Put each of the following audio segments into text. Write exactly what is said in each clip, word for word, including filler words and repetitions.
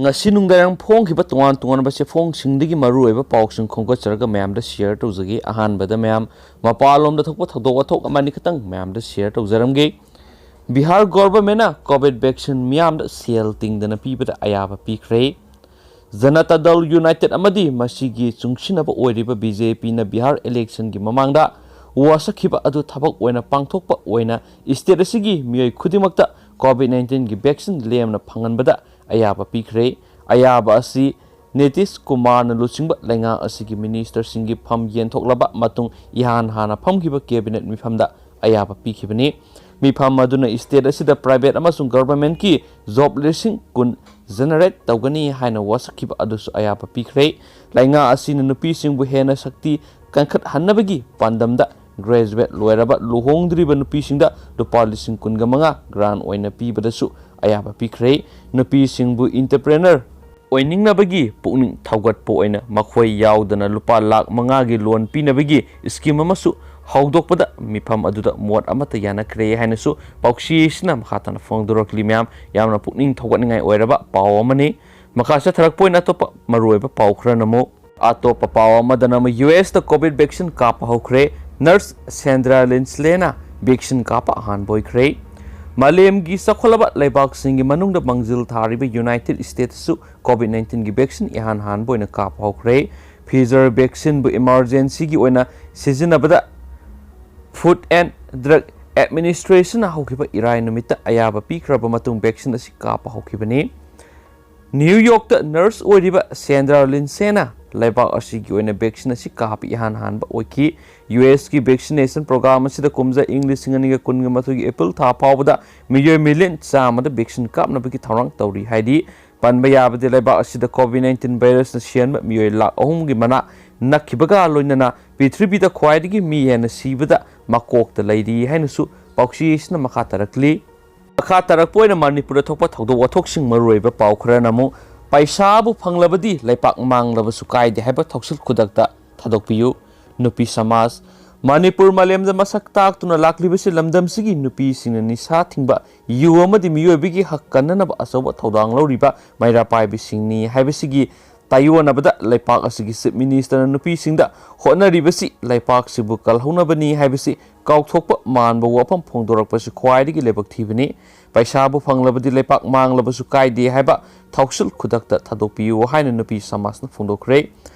ꯉꯁꯤ ꯅꯨꯡꯗꯥꯡ ꯐꯣꯡꯈꯤꯕ ꯇꯣꯉꯥꯟ ꯇꯣꯉꯥꯟꯕ ꯆꯦꯐꯣꯡꯁꯤꯡꯗꯒꯤ ꯃꯔꯨꯑꯣꯏꯕ ꯄꯥꯎꯁꯤꯡ ꯈꯣꯝꯒꯠꯆꯔꯒ ꯃꯌꯥꯝꯗ ꯁꯤꯌꯔ ꯇꯧꯖꯒꯦ꯫ ꯑꯍꯥꯟꯕꯗ ꯃꯌꯥꯝ ꯃꯄꯥꯟꯂꯣꯝꯗ ꯊꯣꯛꯄ ꯊꯧꯗꯣꯛ ꯋꯥꯊꯣꯛ ꯑꯃꯅꯤ ꯈꯛꯇꯪ ꯃꯌꯥꯝꯗ ꯁꯤꯌꯔ ꯇꯧꯖꯔꯝꯒꯦ꯫ ꯕꯤꯍꯥꯔ ꯒꯣꯚꯔꯟꯃꯦꯟꯠꯅ ꯀꯣꯚꯤꯗ ꯚꯦꯛꯁꯤꯟ ꯃꯤꯌꯥꯝꯗ ꯁꯦꯜ ꯇꯤꯡꯗꯅ ꯄꯤꯕꯗ ꯑꯌꯥꯕ ꯄꯤꯈ꯭ꯔꯦ꯫ ꯖꯅꯇꯥ ꯗꯜ ꯌꯨꯅꯥꯏꯇꯦꯗ ꯑꯃꯗꯤ ꯃꯁꯤꯒꯤ ꯆꯨꯡꯁꯤꯟꯅꯕ ꯑꯣꯏꯔꯤꯕ ꯕꯤ ꯖꯦ ꯄꯤꯅ ꯕꯤꯍꯥꯔ ꯏꯂꯦꯛꯁꯟꯒꯤ ꯃꯃꯥꯡꯗ ꯋꯥꯁꯛꯈꯤꯕ ꯑꯗꯨ ꯊꯕꯛ ꯑꯣꯏꯅ ꯄꯥꯡꯊꯣꯛꯄ ꯑꯣꯏꯅ ꯁ꯭ꯇꯦꯠ ꯑꯁꯤꯒꯤ ꯃꯤꯑꯣꯏ ꯈꯨꯗꯤꯡꯃꯛꯇ ꯀꯣꯚꯤꯗ ꯅꯥꯏꯟꯇꯤꯟꯒꯤ ꯚꯦꯛꯁꯤꯟ ꯂꯦꯝꯅ ꯐꯪꯍꯟꯕꯗ ꯑꯌꯥꯕ ꯄꯤꯈ꯭ꯔꯦ꯫ ꯑꯌꯥꯕ ꯑꯁꯤ ꯅꯤꯇꯤꯁ ꯀꯨꯃꯥꯔꯅ ꯂꯨꯆꯤꯡꯕ ꯂꯩꯉꯥꯛ ꯑꯁꯤꯒꯤ ꯃꯤꯅꯤꯁꯇꯔꯁꯤꯡꯒꯤ ꯐꯝ ꯌꯦꯟꯊꯣꯛꯂꯕ ꯃꯇꯨꯡ ꯏꯍꯥꯟ ꯍꯥꯟꯅ ꯐꯝꯈꯤꯕ ꯀꯦꯕꯤꯅꯦꯠ ꯃꯤꯐꯝꯗ ꯑꯌꯥꯕ ꯄꯤꯈꯤꯕꯅꯤ꯫ ꯃꯤꯐꯝ ꯑꯗꯨꯅ ꯁ꯭ꯇꯦꯠ ꯑꯁꯤꯗ ꯄ꯭ꯔꯥꯏꯚꯦꯠ ꯑꯃꯁꯨꯡ ꯒꯚꯔꯟꯃꯦꯟꯠꯀꯤ ꯖꯣꯕ ꯂꯤꯁꯤꯡ ꯀꯨꯟ ꯖꯦꯅꯦꯔꯦꯠ ꯇꯧꯒꯅꯤ ꯍꯥꯏꯅ ꯋꯥꯁꯛꯈꯤꯕ ꯑꯗꯨꯁꯨ ꯑꯌꯥꯕ ꯄꯤꯈ꯭ꯔꯦ꯫ ꯂꯩꯉꯥꯛ ꯑꯁꯤꯅ ꯅꯨꯄꯤꯁꯤꯡꯕꯨ ꯍꯦꯟꯅ ꯁꯛꯇꯤ ꯀꯟꯈꯠꯍꯟꯅꯕꯒꯤ ꯄꯥꯟꯗꯝꯗ ꯒ꯭ꯔꯦꯖꯨꯋꯦꯠ ꯂꯣꯏꯔꯕ ꯂꯨꯍꯣꯡꯗ꯭ꯔꯤꯕ ꯅꯨꯄꯤꯁꯤꯡꯗ ꯂꯨꯄꯥ ꯂꯤꯁꯤꯡ ꯀꯨꯟꯒ ꯃꯉꯥ ꯒ꯭ꯔꯥꯟ ꯑꯣꯏꯅ ꯄꯤꯕꯗꯁꯨ ꯑꯌꯥꯕ ꯄꯤꯈ꯭ꯔꯦ꯫ ꯅꯨꯄꯤꯁꯤꯡꯕꯨ ꯏꯟꯇꯔꯄ꯭ꯔꯦꯅꯔ ꯑꯣꯏꯅꯤꯡꯅꯕꯒꯤ ꯄꯨꯛꯅꯤꯡ ꯊꯧꯒꯠꯄ ꯑꯣꯏꯅ ꯃꯈꯣꯏ ꯌꯥꯎꯗꯅ ꯂꯨꯄꯥ ꯂꯥꯈ ꯃꯉꯥꯒꯤ ꯂꯣꯟ ꯄꯤꯅꯕꯒꯤ ꯁ꯭ꯀꯤꯝ ꯑꯃꯁꯨ ꯍꯧꯗꯣꯛꯄꯗ ꯃꯤꯐꯝ ꯑꯗꯨꯗ ꯃꯣꯠ ꯑꯃꯠꯇ ꯌꯥꯅꯈ꯭ꯔꯦ ꯍꯥꯏꯅꯁꯨ ꯄꯥꯎꯆꯦꯁꯤꯅ ꯃꯈꯥ ꯇꯥꯅ ꯐꯣꯡꯗꯣꯔꯛꯂꯤ꯫ ꯃꯌꯥꯝ, ꯌꯥꯝꯅ ꯄꯨꯛꯅꯤꯡ ꯊꯧꯒꯠꯅꯤꯡꯉꯥꯏ ꯑꯣꯏꯔꯕ ꯄꯥꯎ ꯑꯃꯅꯤ꯫ ꯃꯈꯥ ꯆꯠꯊꯔꯛꯄ ꯑꯣꯏꯅ ꯑꯇꯣꯞꯄ ꯃꯔꯨꯑꯣꯏꯕ ꯄꯥꯎ ꯈꯔꯅ ꯑꯃꯨꯛ ꯑꯇꯣꯞꯄ ꯄꯥꯎ ꯑꯃꯗꯅ ꯑꯃꯨꯛ ꯌꯨ ꯑꯦꯁꯇ ꯀꯣꯚꯤꯗ ꯚꯦꯛꯁꯤꯟ ꯀꯥꯞꯄ ꯍꯧꯈ꯭ꯔꯦ꯫ ꯅꯔꯁ ꯁꯦꯟꯗ꯭ꯔꯥ ꯂꯤꯟꯁꯂꯦꯅ ꯚꯦꯛꯁꯤꯟ ꯀꯥꯞꯄ ꯑꯍꯥꯟꯕ ꯑꯣꯏꯈ꯭ꯔꯦ꯫ ꯃꯥꯂꯦꯝꯒꯤ ꯆꯥꯎꯈꯠꯂꯕ ꯂꯩꯕꯥꯛꯁꯤꯡꯒꯤ ꯃꯅꯨꯡꯗ ꯃꯥꯡꯖꯤꯜ ꯊꯥꯔꯤꯕ ꯌꯨꯅꯥꯏꯇꯦꯗ ꯁ꯭ꯇꯦꯠꯁꯁꯨ ꯀꯣꯚꯤꯗ ꯅꯥꯏꯟꯇꯤꯟꯒꯤ ꯚꯦꯛꯁꯤꯟ ꯏꯍꯥꯟ ꯍꯥꯟꯕ ꯑꯣꯏꯅ ꯀꯥꯞꯄ ꯍꯧꯈ꯭ꯔꯦ꯫ ꯐꯤꯖꯔ ꯚꯦꯛꯁꯤꯟꯕꯨ ꯏꯃꯥꯔꯖꯦꯟꯁꯤꯒꯤ ꯑꯣꯏꯅ ꯁꯤꯖꯤꯟꯅꯕꯗ ꯐꯨꯗ ꯑꯦꯟ ꯗ꯭ꯔꯒ ꯑꯦꯗꯃꯤꯅꯤꯁꯇ꯭ꯔꯦꯁꯟꯅ ꯍꯧꯈꯤꯕ ꯏꯔꯥꯏ ꯅꯨꯃꯤꯠꯇ ꯑꯌꯥꯕ ꯄꯤꯈ꯭ꯔꯕ ꯃꯇꯨꯡ ꯚꯦꯛꯁꯤꯟ ꯑꯁꯤ ꯀꯥꯞꯄ ꯍꯧꯈꯤꯕꯅꯤ꯫ ꯅ꯭ꯌꯨ ꯌꯣꯔꯛꯇ ꯅꯔꯁ ꯑꯣꯏꯔꯤꯕ ꯁꯦꯟꯗ꯭ꯔꯥ ꯂꯤꯟꯁꯦꯅ ꯂꯩꯕꯥꯛ ꯑꯁꯤꯒꯤ ꯑꯣꯏꯅ ꯚꯦꯛꯁꯤꯟ ꯑꯁꯤ ꯀꯥꯞꯄ ꯏꯍꯥꯟ ꯍꯥꯟꯕ ꯑꯣꯏꯈꯤ꯫ ꯌꯨ ꯑꯦꯁꯀꯤ ꯚꯦꯛꯁꯤꯅꯦꯁꯟ ꯄ꯭ꯔꯣꯒ꯭ꯔꯥꯝ ꯑꯁꯤꯗ ꯀꯨꯝꯖꯥ ꯏꯪ ꯂꯤꯁꯤꯡ ꯑꯅꯤꯒ ꯀꯨꯟꯒ ꯃꯥꯊꯣꯏꯒꯤ ꯑꯦꯄ꯭ꯔꯤꯜ ꯊꯥ ꯐꯥꯎꯕꯗ ꯃꯤꯑꯣꯏ ꯃꯤꯂꯤꯌꯟ ꯆꯥꯝꯃꯗ ꯚꯦꯛꯁꯤꯟ ꯀꯥꯞꯅꯕꯒꯤ ꯊꯧꯔꯥꯡ ꯇꯧꯔꯤ ꯍꯥꯏꯔꯤ꯫ ꯄꯟꯕ ꯌꯥꯕꯗꯤ, ꯂꯩꯕꯥꯛ ꯑꯁꯤꯗ ꯀꯣꯚꯤꯗ ꯅꯥꯏꯟꯇꯤꯟ ꯚꯥꯏꯔꯁꯅ ꯁꯤꯍꯟꯕ ꯃꯤꯑꯣꯏ ꯂꯥꯈ ꯑꯍꯨꯝꯒꯤ ꯃꯅꯥꯛ ꯅꯛꯈꯤꯕꯒ ꯂꯣꯏꯅꯅ ꯄ꯭ꯔꯤꯊꯤꯕꯤꯗ ꯈ꯭ꯋꯥꯏꯗꯒꯤ ꯃꯤ ꯍꯦꯟꯅ ꯁꯤꯕꯗ ꯃꯀꯣꯛꯇ ꯂꯩꯔꯤ ꯍꯥꯏꯅꯁꯨ ꯄꯥꯎꯆꯦꯁꯤꯅ ꯃꯈꯥ ꯇꯥꯔꯛꯂꯤ꯫ ꯃꯈꯥ ꯇꯥꯔꯛꯄ ꯑꯣꯏꯅ ꯃꯅꯤꯄꯨꯔꯗ ꯊꯣꯛꯄ ꯊꯧꯗꯣꯛ ꯋꯥꯊꯣꯛꯁꯤꯡ, ꯃꯔꯨꯑꯣꯏꯕ ꯄꯥꯎ ꯈꯔꯅ ꯑꯃꯨꯛ, ꯄꯩꯁꯥꯕꯨ ꯐꯪꯂꯕꯗꯤ ꯂꯩꯄꯥꯛ ꯃꯥꯡꯂꯕꯁꯨ ꯀꯥꯏꯗꯦ ꯍꯥꯏꯕ ꯊꯧꯁꯤꯜ ꯈꯨꯗꯛꯇ ꯊꯥꯗꯣꯛꯄꯤꯌꯨ꯫ ꯅꯨꯄꯤ ꯁꯃꯥꯖ, ꯃꯅꯤꯄꯨꯔ ꯃꯥꯂꯦꯝꯗ ꯃꯁꯛ ꯇꯥꯛꯇꯨꯅ ꯂꯥꯛꯂꯤꯕꯁꯤ ꯂꯝꯗꯝꯁꯤꯒꯤ ꯅꯨꯄꯤꯁꯤꯡꯅ ꯅꯤꯁꯥ ꯊꯤꯡꯕ, ꯌꯨ ꯑꯃꯗꯤ ꯃꯤꯑꯣꯏꯕꯒꯤ ꯍꯛ ꯀꯟꯅꯅꯕ ꯑꯆꯧꯕ ꯊꯧꯗꯥꯡ ꯂꯧꯔꯤꯕ ꯃꯩꯔꯥ ꯄꯥꯏꯕꯤꯁꯤꯡꯅꯤ ꯍꯥꯏꯕꯁꯤꯒꯤ ꯇꯥꯏꯑꯣꯟꯅꯕꯗ ꯂꯩꯄꯥꯛ ꯑꯁꯤꯒꯤ Chief Ministerꯅ ꯅꯨꯄꯤꯁꯤꯡꯗ ꯍꯣꯠꯅꯔꯤꯕꯁꯤ ꯂꯩꯄꯥꯛꯁꯤꯕꯨ ꯀꯜꯍꯧꯅꯕꯅꯤ ꯍꯥꯏꯕꯁꯤ ꯀꯥꯎꯊꯣꯛꯄ ꯃꯥꯟꯕ ꯋꯥꯐꯝ ꯐꯣꯡꯗꯣꯔꯛꯄꯁꯤ ꯈ꯭ꯋꯥꯏꯗꯒꯤ ꯂꯥꯏꯕꯛ ꯊꯤꯕꯅꯤ꯫ ꯄꯩꯁꯥꯕꯨ ꯐꯪꯂꯕꯗꯤ ꯂꯩꯄꯥꯛ ꯃꯥꯡꯂꯕꯁꯨ ꯀꯥꯏꯗꯦ ꯍꯥꯏꯕ ꯊꯧꯁꯤꯜ ꯈꯨꯗꯛꯇ ꯊꯥꯗꯣꯛꯄꯤꯌꯨ ꯍꯥꯏꯅ ꯅꯨꯄꯤ ꯁꯃꯥꯖꯅ ꯐꯣꯡꯗꯣꯛꯈ꯭ꯔꯦ꯫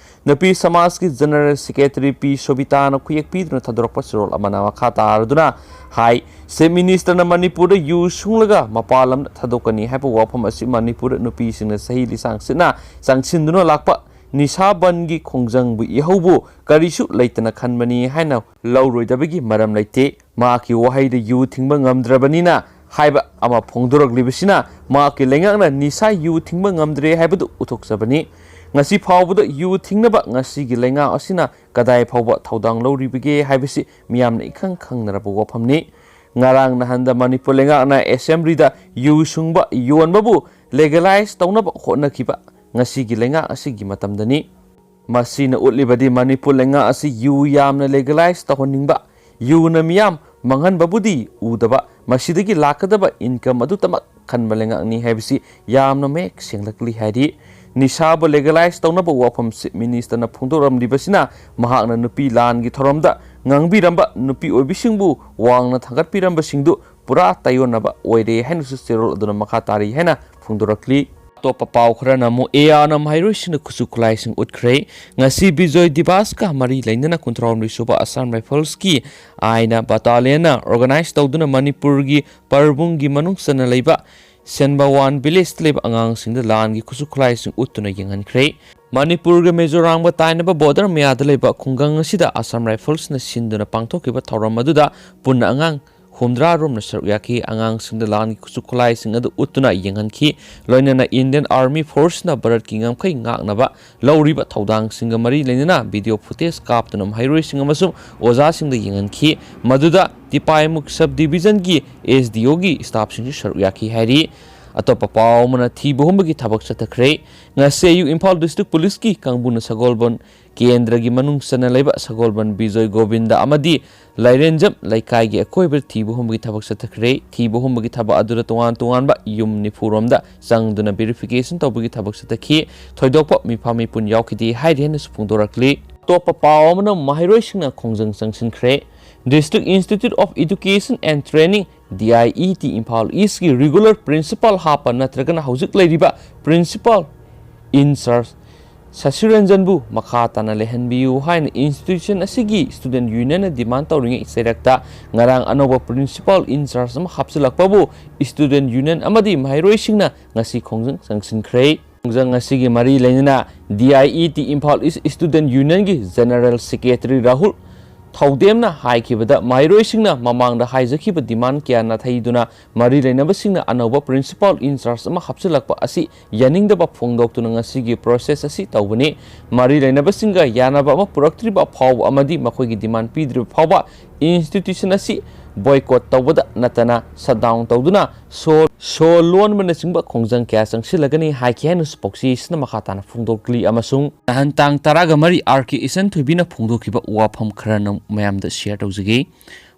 ꯅꯨꯄꯤ ꯁꯃꯥꯖꯀꯤ General Secretary ꯄꯤ ꯁꯣꯕꯤꯇꯥꯅ ꯈꯨꯌꯦꯛ ꯄꯤꯗꯨꯅ ꯊꯥꯗꯣꯔꯛꯄ ꯆꯦꯔꯣꯜ ꯑꯃꯅ ꯃꯈꯥ ꯇꯥꯔꯗꯨꯅ ꯍꯥꯏ, Chief Ministerꯅ ꯃꯅꯤꯄꯨꯔꯗ ꯌꯨ ꯁꯨꯡꯂꯒ ꯃꯄꯥꯟ ꯂꯝꯗ ꯊꯥꯗꯣꯛꯀꯅꯤ ꯍꯥꯏꯕ ꯋꯥꯐꯝ ꯑꯁꯤ ꯃꯅꯤꯄꯨꯔꯗ ꯅꯨꯄꯤꯁꯤꯡꯅ ꯆꯍꯤ ꯂꯤꯁꯥꯡ ꯁꯤꯠꯅ ꯆꯪꯁꯤꯟꯗꯨꯅ ꯂꯥꯛꯄ ꯅꯤꯁꯥ ꯕꯟꯒꯤ ꯈꯣꯡꯖꯪꯕꯨ ꯏꯍꯧꯕꯨ ꯀꯔꯤꯁꯨ ꯂꯩꯇꯅ ꯈꯟꯕꯅꯤ ꯍꯥꯏꯅ ꯂꯧꯔꯣꯏꯗꯕꯒꯤ ꯃꯔꯝ ꯂꯩꯇꯦ꯫ ꯃꯍꯥꯛꯀꯤ ꯋꯥꯍꯩꯗ ꯌꯨ ꯊꯤꯡꯕ ꯉꯝꯗ꯭ꯔꯕꯅꯤꯅ ꯍꯥꯏꯕ ꯑꯃ ꯐꯣꯡꯗꯣꯔꯛꯂꯤꯕꯁꯤꯅ ꯃꯍꯥꯛꯀꯤ ꯂꯩꯉꯥꯛꯅ ꯅꯤꯁꯥ ꯌꯨ ꯊꯤꯡꯕ ꯉꯝꯗ꯭ꯔꯦ ꯍꯥꯏꯕꯗꯨ ꯎꯠꯊꯣꯛꯆꯕꯅꯤ꯫ ꯉꯁꯤ ꯐꯥꯎꯕꯗ ꯌꯨ ꯊꯤꯡꯅꯕ ꯉꯁꯤꯒꯤ ꯂꯩꯉꯥꯛ ꯑꯁꯤꯅ ꯀꯗꯥꯏ ꯐꯥꯎꯕ ꯊꯧꯗꯥꯡ ꯂꯧꯔꯤꯕꯒꯦ ꯍꯥꯏꯕꯁꯤ ꯃꯤꯌꯥꯝꯅ ꯏꯈꯪ ꯈꯪꯅꯔꯕ ꯋꯥꯐꯝꯅꯤ꯫ ꯉꯔꯥꯡ ꯅꯍꯥꯟꯗ ꯃꯅꯤꯄꯨꯔ ꯂꯩꯉꯥꯛꯅ Assemblyꯗ ꯌꯨ ꯁꯨꯡꯕ ꯌꯣꯟꯕꯕꯨ legalize ꯇꯧꯅꯕ ꯍꯣꯠꯅꯈꯤꯕ ꯉꯁꯤꯒꯤ ꯂꯩꯉꯥꯛ ꯑꯁꯤꯒꯤ ꯃꯇꯝꯗꯅꯤ꯫ ꯃꯁꯤꯅ ꯎꯠꯂꯤꯕꯗꯤ ꯃꯅꯤꯄꯨꯔ ꯂꯩꯉꯥꯛ ꯑꯁꯤ ꯌꯨ ꯌꯥꯝꯅ legalize ꯇꯧꯍꯟꯅꯤꯡꯕ, ꯌꯨꯅ ꯃꯤꯌꯥꯝ ꯃꯥꯡꯍꯟꯕꯕꯨꯗꯤ ꯎꯗꯕ, ꯃꯁꯤꯗꯒꯤ ꯂꯥꯛꯀꯗꯕ income ꯑꯗꯨꯇꯃꯛ ꯈꯟꯕ ꯂꯩꯉꯥꯛꯅꯤ ꯍꯥꯏꯕꯁꯤ ꯌꯥꯝꯅ ꯃꯌꯦꯛ ꯁꯦꯡꯂꯛꯂꯤ ꯍꯥꯏꯔꯤ꯫ ꯅꯤꯁꯥꯕꯨ legalize ꯇꯧꯅꯕ ꯋꯥꯐꯝ Chief Ministerꯅ ꯐꯣꯡꯗꯣꯔꯝꯂꯤꯕꯁꯤꯅ ꯃꯍꯥꯛꯅ ꯅꯨꯄꯤ ꯂꯥꯟꯒꯤ ꯊꯧꯔꯝꯗ ꯉꯥꯡꯕꯤꯔꯝꯕ ꯅꯨꯄꯤ ꯑꯣꯏꯕꯤꯁꯤꯡꯕꯨ ꯋꯥꯡꯅ ꯊꯥꯡꯒꯠꯄꯤꯔꯝꯕꯁꯤꯡꯗꯨ ꯄꯨꯔꯥ ꯇꯥꯏꯑꯣꯟꯅꯕ ꯑꯣꯏꯔꯦ ꯍꯥꯏꯅꯁꯨ ꯆꯦꯔꯣꯜ ꯑꯗꯨꯅ ꯃꯈꯥ ꯇꯥꯔꯤ ꯍꯥꯏꯅ ꯐꯣꯡꯗꯣꯔꯛꯂꯤ꯫ ꯑꯇꯣꯞꯄ ꯄꯥꯎ ꯈꯔꯅ ꯑꯃꯨꯛ ꯑꯦ ꯑꯥꯔ ꯃꯍꯩꯔꯣꯏꯁꯤꯡꯅ ꯈꯨꯠꯁꯨ ꯈꯨꯠꯂꯥꯏꯁꯤꯡ ꯎꯠꯈ꯭ꯔꯦ꯫ ꯉꯁꯤ ꯕꯤꯖꯣꯏ ꯗꯤꯕꯥꯁꯀ ꯃꯔꯤ ꯂꯩꯅꯅ ꯀꯨꯟꯊ꯭ꯔꯥꯍꯨꯝꯗꯣꯏ ꯁꯨꯕ Assam Riflesꯀꯤ ꯑꯥꯏꯅ battalionꯅ organize ꯇꯧꯗꯨꯅ ꯃꯅꯤꯄꯨꯔꯒꯤ ꯄꯔꯕꯨꯡꯒꯤ ꯃꯅꯨꯡ ꯆꯟꯅ ꯂꯩꯕ ꯁꯦꯟꯕꯥꯋꯥꯟ villageꯇ ꯂꯩꯕ ꯑꯉꯥꯡꯁꯤꯡꯗ ꯂꯥꯟꯒꯤ ꯈꯨꯠꯁꯨ ꯈꯨꯠꯂꯥꯏꯁꯤꯡ ꯎꯠꯇꯨꯅ ꯌꯦꯡꯍꯟꯈ꯭ꯔꯦ꯫ ꯃꯅꯤꯄꯨꯔꯒ ꯃꯤꯖꯣꯔꯥꯝꯒ ꯇꯥꯏꯅꯕ border ꯃꯌꯥꯗ ꯂꯩꯕ ꯈꯨꯡꯒꯪ ꯑꯁꯤꯗ Assam Riflesꯅ ꯁꯤꯟꯗꯨꯅ ꯄꯥꯡꯊꯣꯛꯈꯤꯕ ꯊꯧꯔꯝ ꯑꯗꯨꯗ ꯄꯨꯟꯅ ꯑꯉꯥꯡ ꯍꯨꯝꯗ꯭ꯔꯥ ꯔꯣꯝꯅ ꯁꯔꯨꯛ ꯌꯥꯈꯤ꯫ ꯑꯉꯥꯡꯁꯤꯡꯗ ꯂꯥꯟꯒꯤ ꯈꯨꯠꯁꯨ ꯈꯨꯠꯂꯥꯏꯁꯤꯡ ꯑꯗꯨ ꯎꯠꯇꯨꯅ ꯌꯦꯡꯍꯟꯈꯤ꯫ ꯂꯣꯏꯅꯅ Indian Army Forceꯅ ꯚꯥꯔꯠꯀꯤ ꯉꯝꯈꯩ ꯉꯥꯛꯅꯕ ꯂꯧꯔꯤꯕ ꯊꯧꯗꯥꯡꯁꯤꯡꯒ ꯃꯔꯤ ꯂꯩꯅꯅ video footage ꯀꯥꯞꯇꯨꯅ ꯃꯍꯩꯔꯣꯏꯁꯤꯡ ꯑꯃꯁꯨꯡ ꯑꯣꯖꯥꯁꯤꯡꯗ ꯌꯦꯡꯍꯟꯈꯤ꯫ ꯃꯗꯨꯗ ꯇꯤꯄꯥꯏꯃꯨꯛ sub divisionꯒꯤ S D Oꯒꯤ staffꯁꯤꯡꯁꯨ ꯁꯔꯨꯛ ꯌꯥꯈꯤ ꯍꯥꯏꯔꯤ꯫ ꯑꯇꯣꯞꯄ ꯄꯥꯎ ꯑꯃꯅ, ꯊꯤꯕ ꯍꯨꯝꯕꯒꯤ ꯊꯕꯛ ꯆꯠꯊꯈ꯭ꯔꯦ꯫ ꯉꯁꯤ ꯑꯌꯨꯛ ꯏꯝꯐꯥꯜ ꯗꯤꯁꯇ꯭ꯔꯤꯛ ꯄꯨꯂꯤꯁꯀꯤ ꯀꯥꯡꯕꯨꯅ ꯁꯒꯣꯜꯕꯟ ꯀꯦꯟꯗ꯭ꯔꯒꯤ ꯃꯅꯨꯡ ꯆꯟꯅ ꯂꯩꯕ ꯁꯒꯣꯜꯕꯟ ꯕꯤꯖꯣꯏ ꯒꯣꯕꯤꯟꯗ ꯑꯃꯗꯤ ꯂꯥꯏꯔꯦꯟꯖꯝ ꯂꯩꯀꯥꯏꯒꯤ ꯑꯀꯣꯏꯕꯗ ꯊꯤꯕ ꯍꯨꯝꯕꯒꯤ ꯊꯕꯛ ꯆꯠꯊꯈ꯭ꯔꯦ꯫ ꯊꯤꯕ ꯍꯨꯝꯕꯒꯤ ꯊꯕꯛ ꯑꯗꯨꯗ ꯇꯣꯉꯥꯟ ꯇꯣꯉꯥꯟꯕ ꯌꯨꯝ ꯅꯤꯐꯨ ꯔꯣꯝꯗ ꯆꯪꯗꯨꯅ verification ꯇꯧꯕꯒꯤ ꯊꯕꯛ ꯆꯠꯊꯈꯤ꯫ ꯊꯣꯏꯗꯣꯛꯄ ꯃꯤꯐꯥ ꯃꯤꯄꯨꯟ ꯌꯥꯎꯈꯤꯗꯦ ꯍꯥꯏꯔꯤ ꯍꯥꯏꯅꯁꯨ ꯐꯣꯡꯗꯣꯔꯛꯂꯤ꯫ ꯑꯇꯣꯞꯄ ꯄꯥꯎ ꯑꯃꯅ, ꯃꯍꯩꯔꯣꯏꯁꯤꯡꯅ ꯈꯣꯡꯖꯪ ꯆꯪꯁꯤꯟꯈ꯭ꯔꯦ꯫ District Institute of Education and Training, D I E T, Imphal ꯏꯁꯀꯤ regular principal ꯍꯥꯞꯄ ꯅꯠꯇ꯭ꯔꯒꯅ ꯍꯧꯖꯤꯛ ꯂꯩꯔꯤꯕ principal in charge ꯁꯁꯤꯔꯟꯖꯟꯕꯨ ꯃꯈꯥ ꯇꯥꯅ ꯂꯩꯍꯟꯕꯤꯌꯨ ꯍꯥꯏꯅ institution ꯑꯁꯤꯒꯤ student unionꯅ demand ꯇꯧꯔꯤꯉꯩ ꯆꯩꯔꯛꯇ, ꯉꯔꯥꯡ ꯑꯅꯧꯕ principal in charge ꯑꯃ ꯍꯥꯞꯆꯤꯜꯂꯛꯄꯕꯨ student union ꯑꯃꯗꯤ ꯃꯍꯩꯔꯣꯏꯁꯤꯡꯅ ꯉꯁꯤ ꯈꯣꯡꯖꯪ ꯆꯪꯁꯤꯟꯈ꯭ꯔꯦ꯫ ꯈꯣꯡꯖꯪ ꯑꯁꯤꯒꯤ ꯃꯔꯤ ꯂꯩꯅꯅ D I E T Imphal is student unionꯒꯤ general secretary Rahul ꯊꯧꯗꯦꯝꯅ ꯍꯥꯏꯈꯤꯕꯗ, ꯃꯍꯩꯔꯣꯏꯁꯤꯡꯅ ꯃꯃꯥꯡꯗ ꯍꯥꯏꯖꯈꯤꯕ demand ꯀꯌꯥ ꯅꯥꯊꯩꯗꯨꯅ ꯃꯔꯤ ꯂꯩꯅꯕꯁꯤꯡꯅ ꯑꯅꯧꯕ principal in charge ꯑꯃ ꯍꯥꯞꯆꯤꯜꯂꯛꯄ ꯑꯁꯤ ꯌꯥꯅꯤꯡꯗꯕ ꯐꯣꯡꯗꯣꯛꯇꯨꯅ ꯉꯁꯤꯒꯤ process ꯑꯁꯤ ꯇꯧꯕꯅꯤ꯫ ꯃꯔꯤ ꯂꯩꯅꯕꯁꯤꯡꯒ ꯌꯥꯅꯕ ꯑꯃ ꯄꯨꯔꯛꯇ꯭ꯔꯤꯕ ꯐꯥꯎꯕ ꯑꯃꯗꯤ ꯃꯈꯣꯏꯒꯤ demand ꯄꯤꯗ꯭ꯔꯤꯕ ꯐꯥꯎꯕ institution ꯑꯁꯤ boycott ꯇꯧꯕꯗ ꯅꯠꯇꯅ shutdown ꯇꯧꯗꯨꯅ ꯁꯣ, ꯁꯣ ꯂꯣꯟꯕꯅꯆꯤꯡꯕ ꯈꯣꯡꯖꯪ ꯀꯌꯥ ꯆꯪꯁꯤꯜꯂꯒꯅꯤ ꯍꯥꯏꯈꯤ ꯍꯥꯏꯅꯁꯨ ꯄꯥꯎꯆꯦꯁꯤꯅ ꯃꯈꯥ ꯇꯥꯅ ꯐꯣꯡꯗꯣꯛꯂꯤ꯫ ꯑꯃꯁꯨꯡ ꯅꯍꯥꯟ ꯇꯥꯡ ꯇꯔꯥꯒ ꯃꯔꯤ R K ꯏꯆꯟꯊꯣꯏꯕꯤꯅ ꯐꯣꯡꯗꯣꯛꯈꯤꯕ ꯋꯥꯐꯝ ꯈꯔꯅ ꯃꯌꯥꯝꯗ share ꯇꯧꯖꯒꯦ꯫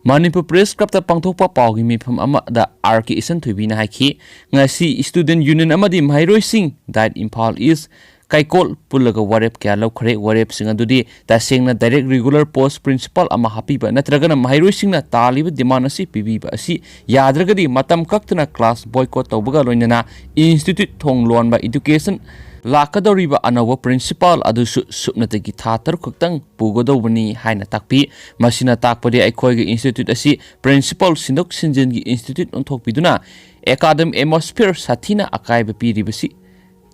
ꯃꯅꯤꯄꯨꯔ Press Clubꯇ ꯄꯥꯡꯊꯣꯛꯄ ꯄꯥꯎꯒꯤ ꯃꯤꯐꯝ ꯑꯃꯗ R K ꯏꯆꯟꯊꯣꯏꯕꯤꯅ ꯍꯥꯏꯈꯤ, ꯉꯁꯤ student union ꯑꯃꯗꯤ ꯃꯍꯩꯔꯣꯏꯁꯤꯡ ꯗꯥꯏꯠ ꯏꯝꯐꯥꯜ ꯏꯁ ꯀꯩꯀꯣꯜ ꯄꯨꯜꯂꯒ ꯋꯥꯔꯦꯞ ꯀꯌꯥ ꯂꯧꯈ꯭ꯔꯦ꯫ ꯋꯥꯔꯦꯞꯁꯤꯡ ꯑꯗꯨꯗꯤ ꯇꯁꯦꯡꯅ direct regular post principal ꯑꯃ ꯍꯥꯞꯄꯤꯕ ꯅꯠꯇ꯭ꯔꯒꯅ ꯃꯍꯩꯔꯣꯏꯁꯤꯡꯅ ꯇꯥꯜꯂꯤꯕ demand ꯑꯁꯤ ꯄꯤꯕꯤꯕ ꯑꯁꯤ ꯌꯥꯗ꯭ꯔꯒꯗꯤ ꯃꯇꯝ ꯀꯛꯇꯅ class boycott ꯇꯧꯕꯒ ꯂꯣꯏꯅꯅ institute ꯊꯣꯡ ꯂꯣꯟꯕ education ꯂꯥꯛꯀꯗꯧꯔꯤꯕ ꯑꯅꯧꯕ principal ꯑꯗꯨꯁꯨ ꯁꯨꯞꯅꯇꯒꯤ ꯊꯥ ꯇꯔꯨꯛ ꯈꯛꯇꯪ ꯄꯨꯒꯗꯧꯕꯅꯤ ꯍꯥꯏꯅ ꯇꯥꯛꯄꯤ꯫ ꯃꯁꯤꯅ ꯇꯥꯛꯄꯗꯤ ꯑꯩꯈꯣꯏꯒꯤ institute ꯑꯁꯤ principal ꯁꯤꯟꯗꯣꯛ ꯁꯤꯟꯖꯤꯟꯒꯤ institute ꯑꯣꯟꯊꯣꯛꯄꯤꯗꯨꯅ academic atmosphere ꯁꯥꯊꯤꯅ ꯑꯀꯥꯏꯕ ꯄꯤꯔꯤꯕꯁꯤ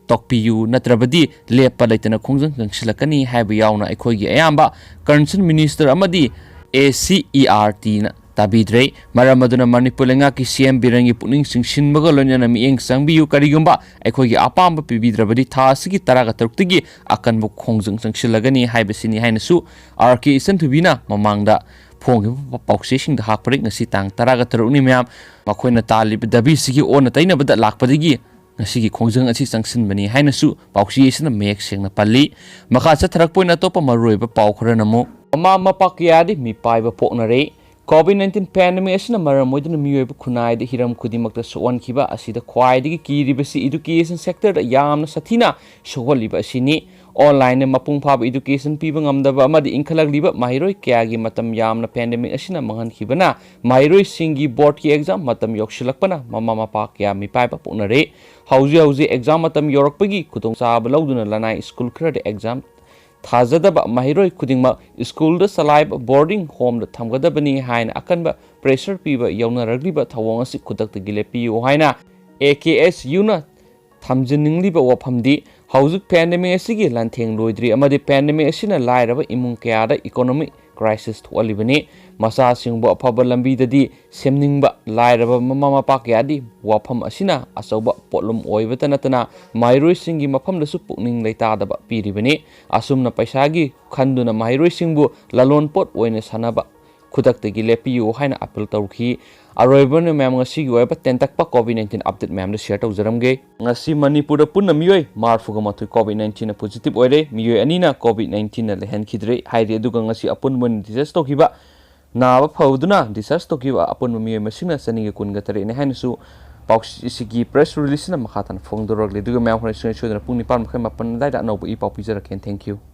ꯇꯣꯛꯄꯤꯌꯨ, ꯅꯠꯇ꯭ꯔꯕꯗꯤ ꯂꯦꯞꯄ ꯂꯩꯇꯅ ꯈꯣꯡꯖꯪ ꯆꯪꯁꯤꯜꯂꯛꯀꯅꯤ ꯍꯥꯏꯕ ꯌꯥꯎꯅ ꯑꯩꯈꯣꯏꯒꯤ ꯑꯌꯥꯝꯕ concerned minister ꯑꯃꯗꯤ A C E R Tꯅ ꯇꯥꯕꯤꯗ꯭ꯔꯦ꯫ ꯃꯔꯝ ꯑꯗꯨꯅ ꯃꯅꯤꯄꯨꯔ ꯂꯩꯉꯥꯛꯀꯤ C M ꯕꯤꯔꯦꯟꯒꯤ ꯄꯨꯛꯅꯤꯡ ꯆꯤꯡꯁꯤꯟꯕꯒ ꯂꯣꯏꯅꯅ ꯃꯤꯠꯌꯦꯡ ꯆꯪꯕꯤꯌꯨ꯫ ꯀꯔꯤꯒꯨꯝꯕ ꯑꯩꯈꯣꯏꯒꯤ ꯑꯄꯥꯝꯕ ꯄꯤꯕꯤꯗ꯭ꯔꯕꯗꯤ ꯊꯥ ꯑꯁꯤꯒꯤ ꯇꯔꯥꯒ ꯇꯔꯨꯛꯇꯒꯤ ꯑꯀꯟꯕ ꯈꯣꯡꯖꯪ ꯆꯪꯁꯤꯜꯂꯒꯅꯤ ꯍꯥꯏꯕꯁꯤꯅꯤ ꯍꯥꯏꯅꯁꯨ R K ꯏꯆꯟꯊꯣꯏꯕꯤꯅ ꯃꯃꯥꯡꯗ ꯐꯣꯡꯈꯤꯕ ꯄꯥꯎꯆꯦꯁꯤꯡꯗ ꯍꯥꯞꯄꯔꯤ꯫ ꯉꯁꯤ ꯇꯥꯡ ꯇꯔꯥꯒ ꯇꯔꯨꯛꯅꯤ ꯃꯌꯥꯝ꯫ ꯃꯈꯣꯏꯅ ꯇꯥꯜꯂꯤꯕ ꯗꯕꯤꯁꯤꯒꯤ ꯑꯣꯟꯅ ꯇꯩꯅꯕꯗ ꯂꯥꯛꯄꯗꯒꯤ ꯉꯁꯤꯒꯤ ꯈꯣꯡꯖꯪ ꯑꯁꯤ ꯆꯪꯁꯤꯟꯕꯅꯤ ꯍꯥꯏꯅꯁꯨ ꯄꯥꯎꯆꯦ ꯑꯁꯤꯅ ꯃꯌꯦꯛ ꯁꯦꯡꯅ ꯄꯜꯂꯤ꯫ ꯃꯈꯥ ꯆꯠꯊꯔꯛꯄ ꯑꯣꯏꯅ ꯑꯇꯣꯞꯄ ꯃꯔꯨꯑꯣꯏꯕ ꯄꯥꯎ ꯈꯔꯅ ꯑꯃꯨꯛ, ꯃꯃꯥ ꯃꯄꯥ ꯀꯌꯥꯗꯤ ꯃꯤꯄꯥꯏꯕ ꯄꯣꯛꯅꯔꯦ꯫ ꯀꯣꯚꯤꯗ ꯅꯥꯏꯟꯇꯤꯟ ꯄꯦꯟꯗꯦꯃꯤꯛ ꯑꯁꯤꯅ ꯃꯔꯝ ꯑꯣꯏꯗꯨꯅ ꯃꯤꯑꯣꯏꯕ ꯈꯨꯟꯅꯥꯏꯗ ꯍꯤꯔꯝ ꯈꯨꯗꯤꯡꯃꯛꯇ ꯁꯣꯛꯍꯟꯈꯤꯕ ꯑꯁꯤꯗ ꯈ꯭ꯋꯥꯏꯗꯒꯤ ꯀꯤꯔꯤꯕꯁꯤ ꯏꯗꯨꯀꯦꯁꯟ ꯁꯦꯛꯇꯔꯗ ꯌꯥꯝꯅ ꯁꯥꯊꯤꯅ ꯁꯣꯛꯍꯜꯂꯤꯕ ꯑꯁꯤꯅꯤ꯫ ꯑꯣꯟꯂꯥꯏꯟꯗ ꯃꯄꯨꯡ ꯐꯥꯕ ꯏꯗꯨꯀꯦꯁꯟ ꯄꯤꯕ ꯉꯝꯗꯕ ꯑꯃꯗꯤ ꯏꯟꯈꯠꯂꯛꯂꯤꯕ ꯃꯍꯩꯔꯣꯏ ꯀꯌꯥꯒꯤ ꯃꯇꯝ ꯌꯥꯝꯅ ꯄꯦꯟꯗꯦꯃꯤꯛ ꯑꯁꯤꯅ ꯃꯥꯡꯍꯟꯈꯤꯕꯅ ꯃꯍꯩꯔꯣꯏꯁꯤꯡꯒꯤ ꯕꯣꯔꯗꯀꯤ ꯑꯦꯛꯖꯥꯝ ꯃꯇꯝ ꯌꯧꯁꯤꯜꯂꯛꯄꯅ ꯃꯃꯥ ꯃꯄꯥ ꯀꯌꯥ ꯃꯤꯄꯥꯏꯕ ꯄꯣꯛꯅꯔꯦ꯫ ꯍꯧꯖꯤꯛ ꯍꯧꯖꯤꯛ ꯑꯦꯛꯖꯥꯝ ꯃꯇꯝ ꯌꯧꯔꯛꯄꯒꯤ ꯈꯨꯗꯣꯡꯆꯥꯕ ꯂꯧꯗꯨꯅ ꯂꯅꯥꯏ ꯁ꯭ꯀꯨꯜ ꯈꯔꯗ ꯑꯦꯛꯖꯥꯝ ꯊꯥꯖꯗꯕ ꯃꯍꯩꯔꯣꯏ ꯈꯨꯗꯤꯡꯃꯛ ꯁ꯭ꯀꯨꯜꯗ ꯆꯂꯥꯏꯕ ꯕꯣꯔꯗꯤꯡ ꯍꯣꯝꯗ ꯊꯝꯒꯗꯕꯅꯤ ꯍꯥꯏꯅ ꯑꯀꯟꯕ ꯄ꯭ꯔꯦꯁꯔ ꯄꯤꯕ ꯌꯥꯎꯅꯔꯛꯂꯤꯕ ꯊꯧꯑꯣꯡ ꯑꯁꯤ ꯈꯨꯗꯛꯇꯒꯤ ꯂꯦꯞꯄꯤꯌꯨ ꯍꯥꯏꯅ ꯑꯦ ꯀꯦ ꯑꯦꯁ ꯌꯨꯅ ꯊꯝꯖꯤꯟꯅꯤꯡꯂꯤꯕ ꯋꯥꯐꯝꯗꯤ ꯍꯧꯖꯤꯛ ꯄꯦꯟꯗꯦꯃꯤꯛ ꯑꯁꯤꯒꯤ ꯂꯥꯟꯊꯦꯡ ꯂꯣꯏꯗ꯭ꯔꯤ ꯑꯃꯗꯤ ꯄꯦꯟꯗꯦꯃꯤꯛ ꯑꯁꯤꯅ ꯂꯥꯏꯔꯕ ꯏꯃꯨꯡ ꯀꯌꯥꯗ ꯏꯀꯣꯅꯣꯃꯤꯛ ꯀ꯭ꯔꯥꯏꯁꯤꯁ ꯊꯣꯛꯍꯜꯂꯤꯕꯅꯤ꯫ ꯃꯆꯥꯁꯤꯡꯕꯨ ꯑꯐꯕ ꯂꯝꯕꯤꯗꯗꯤ ꯁꯦꯝꯅꯤꯡꯕ ꯂꯥꯏꯔꯕ ꯃꯃꯥ ꯃꯄꯥ ꯀꯌꯥꯗꯤ ꯋꯥꯐꯝ ꯑꯁꯤꯅ ꯑꯆꯧꯕ ꯄꯣꯠꯂꯨꯝ ꯑꯣꯏꯕꯇ ꯅꯠꯇꯅ ꯃꯍꯩꯔꯣꯏꯁꯤꯡꯒꯤ ꯃꯐꯝꯗꯁꯨ ꯄꯨꯛꯅꯤꯡ ꯂꯩꯇꯥꯗꯕ ꯄꯤꯔꯤꯕꯅꯤ꯫ ꯑꯁꯨꯝꯅ ꯄꯩꯁꯥꯒꯤ ꯈꯟꯗꯨꯅ ꯃꯍꯩꯔꯣꯏꯁꯤꯡꯕꯨ ꯂꯂꯣꯟ ꯄꯣꯠ ꯑꯣꯏꯅ ꯁꯥꯟꯅꯕ ꯈꯨꯗꯛꯇꯒꯤ ꯂꯦꯞꯄꯤꯌꯨ ꯍꯥꯏꯅ ꯑꯄꯤꯜ ꯇꯧꯈꯤ꯫ ꯑꯔꯣꯏꯕꯅ ꯃꯌꯥꯝ ꯉꯁꯤꯒꯤ ꯑꯣꯏꯕ ꯇꯦꯟꯇꯛꯄ ꯀꯣꯚꯤꯗ ꯅꯥꯏꯟꯇꯤꯟ ꯑꯞꯗꯦꯠ ꯃꯌꯥꯝꯗ ꯁꯤꯌꯔ ꯇꯧꯖꯔꯝꯒꯦ꯫ ꯉꯁꯤ ꯃꯅꯤꯄꯨꯔꯗ ꯄꯨꯟꯅ ꯃꯤꯑꯣꯏ ꯃꯔꯤꯐꯨꯒ ꯃꯥꯊꯣꯏ ꯀꯣꯚꯤꯗ ꯅꯥꯏꯟꯇꯤꯟꯅ ꯄꯣꯖꯤꯇꯤꯚ ꯑꯣꯏꯔꯦ꯫ ꯃꯤꯑꯣꯏ ꯑꯅꯤꯅ ꯀꯣꯚꯤꯗ ꯅꯥꯏꯟꯇꯤꯟꯅ ꯂꯩꯍꯟꯈꯤꯗ꯭ꯔꯦ ꯍꯥꯏꯔꯤ꯫ ꯑꯗꯨꯒ ꯉꯁꯤ ꯑꯄꯨꯟꯕ ꯑꯣꯏꯅ ꯗꯤꯁꯆꯥꯔꯖ ꯇꯧꯈꯤꯕ ꯅꯥꯕ ꯐꯗꯨꯅ ꯗꯤꯁꯆꯥꯔꯖ ꯇꯧꯈꯤꯕ ꯑꯄꯨꯟꯕ ꯃꯤꯑꯣꯏ ꯃꯁꯤꯡꯅ ꯆꯅꯤꯒ ꯀꯨꯟꯒ ꯇꯔꯦꯠꯅꯤ ꯍꯥꯏꯅꯁꯨ ꯄꯥꯎꯁꯤꯒꯤ ꯄ꯭ꯔꯦꯁ ꯔꯤꯂꯤꯖꯅ ꯃꯈꯥ ꯇꯥꯅ ꯐꯣꯡꯗꯣꯔꯛꯂꯤ꯫ ꯑꯗꯨꯒ ꯃꯌꯥꯝ ꯍꯣꯔꯦꯟ ꯁꯣꯏꯗꯅ ꯄꯨꯡ ꯅꯤꯄꯥꯟ ꯃꯈꯥꯏ ꯃꯥꯄꯟ ꯑꯗꯨꯋꯥꯏꯗ ꯑꯅꯧꯕ ꯏ ꯄꯥꯎ ꯄꯤꯖꯔꯛꯀꯦ꯫ Thank you꯫